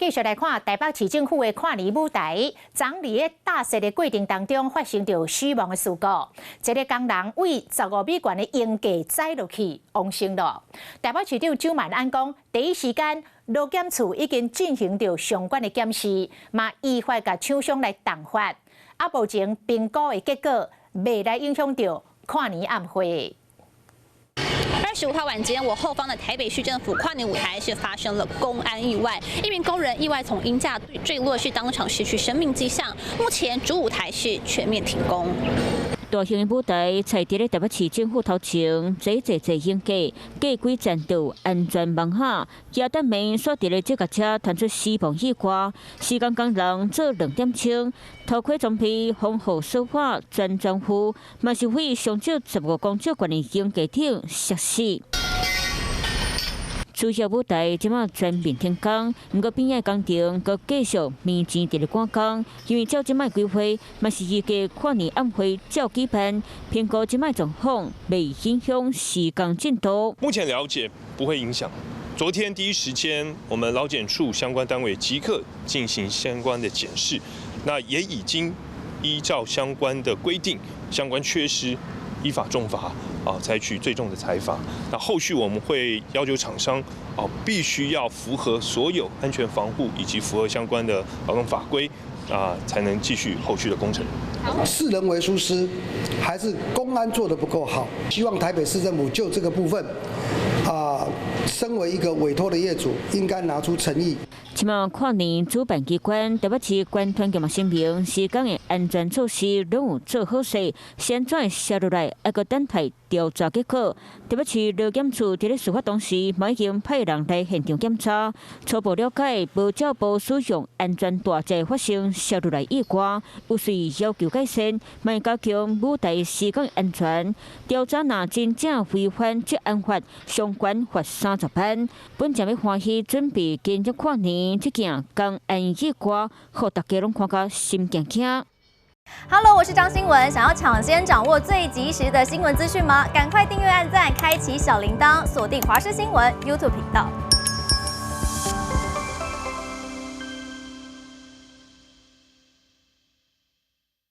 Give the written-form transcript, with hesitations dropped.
繼續來看台北市政府的跨年舞台，昨暝佇搭設的過程當中發生著死亡的事故，一个工人對15米懸的鷹架栽落去，往生囉。台北市長蔣萬安講，第一時間勞檢處已經進行著相關的檢視，嘛依法共廠商來重罰。啊，目前評估的結果袂來影響著跨年晚會。25號晚間，我後方的台北市政府跨年舞台是發生了工安意外，一名工人意外從鷹架墜落，是當場失去生命跡象。目前主舞台是全面停工。大型的舞台在佇咧台北市政府頭前，坐坐坐鷹架，過幾層就安全網下，加等面煞佇咧這架車傳出死亡意外，施工工人做2點鐘，頭盔裝備防護手法全全副，嘛是對上少15公尺懸的鷹架頂摔死。主要舞台這馬全面停工，毋過邊仔工程閣繼續面前佇咧趕工，因為照這擺規劃，嘛是預計跨年晚會照舉辦，評估這擺狀況袂影響施工進度。目前了解不會影響。昨天第一時間，我們勞檢處相關單位即刻進行相關的檢視，那也已經依照相關的規定、相關缺失，依法重罰。啊，採取最重的裁罰。那後續我們會要求廠商啊，必須要符合所有安全防護以及符合相關的勞動法規啊，才能繼續後續的工程。是人為疏失，還是工安做得不夠好？希望台北市政府就這個部分啊，身為一個委託的業主，應該拿出誠意。這馬跨年主辦機關台北市觀團局嘛聲明，施工的安全措施攏有做好勢，先怎會摔落來，猶閣等待調查結果。台北市勞檢處佇咧事發當時，嘛已經派人來現場檢查，初步了解無照無使用安全大閘發生摔落來意外，有隨要求改善，嘛加強舞台施工安全。調查若真正違反職安法，相關罰30萬。本正欲歡喜準備今日跨年，這件工安意外，予大家攏看甲心驚驚。 Hello，我是張新文。想要搶先掌握最及時的新聞資訊嗎？趕快訂閱、按讚、開啟小鈴鐺，鎖定華視新聞 YouTube 頻道。